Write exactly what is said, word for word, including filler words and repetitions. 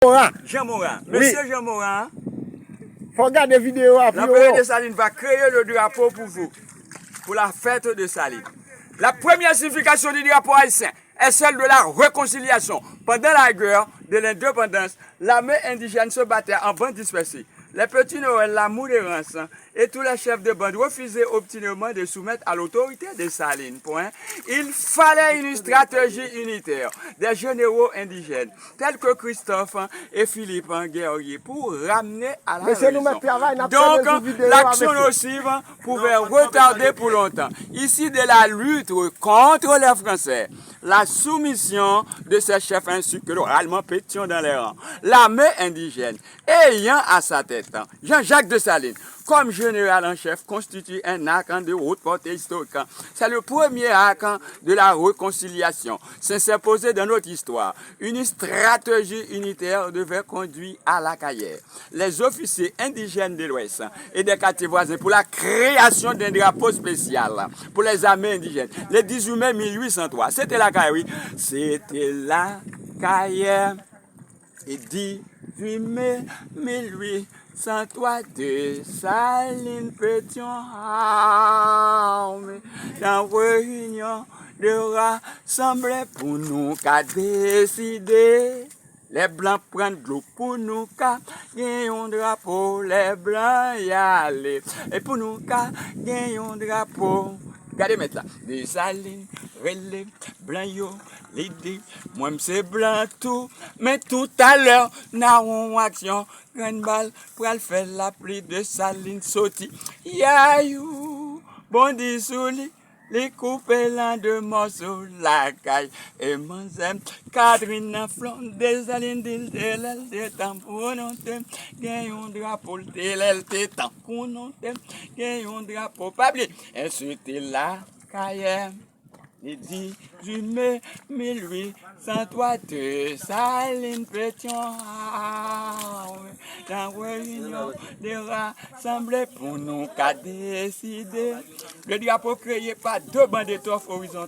Morin. Jean Morin. Wi. Monsieur Jean Morin. Fò gade videyo a pou yo wè. L'empereur Dessalines va créer le drapeau pour vous, pour la fête de Salines. La première signification du drapeau haïtien est celle de la réconciliation. Pendant la guerre de l'indépendance, l'armée indigène se battait en bandes dispersées. Les Petits Noël, la Moule et Rance et tous les chefs de bande refusaient obstinément de soumettre à l'autorité Dessalines. Point. Il fallait une stratégie unitaire des généraux indigènes tels que Christophe et Philippe Guerrier pour ramener à la raison. Donc, l'action nocive pouvait retarder pour longtemps. Ici, de la lutte contre les Français, la soumission de ces chefs ainsi que le ralliement Pétion dans les rangs, l'armée indigène ayant à sa tête Jean-Jacques Dessalines comme général en chef constitue un acte de haute portée historique. C'est le premier acte de la réconciliation. C'est s'imposer dans notre histoire. Une stratégie unitaire devait conduire à La Cayenne les officiers indigènes de l'Ouest et des quartiers voisins pour la création d'un drapeau spécial pour les armées indigènes le dix-huit mai mille huit cent trois. C'était La Cayenne, oui. C'était La Cayenne. E dizui me mil uit san twa, Desalin, Petyon ame nan reyinyon de rasanble pou nou ka deside. Lè blan pran dlo pou nou ka gen yon drapo, lè blan y ale e pou nou ka gen yon drapo. Gade mèt la. Desalin rele blan yo, li di, mwen m se blan tou, men toutalè n a yon aksyon. Grenn bal pral fè lapli, Desalin soti, yayou bondi sou li, li koupe l an de mòso lakay e manzè Katrin nan flon. Desalin di l te lè l te tan pou nou te gen yon drapo, l te lè l te tan pou nou te gen yon drapo. Pa bliye, ensi te Lakayè. Li di, dizui me mil uit san twa, Desalin, Petyon ame nan reyinyon de rasanble pou nou ka deside. Le drapo kreye pa de ban de tòf orizon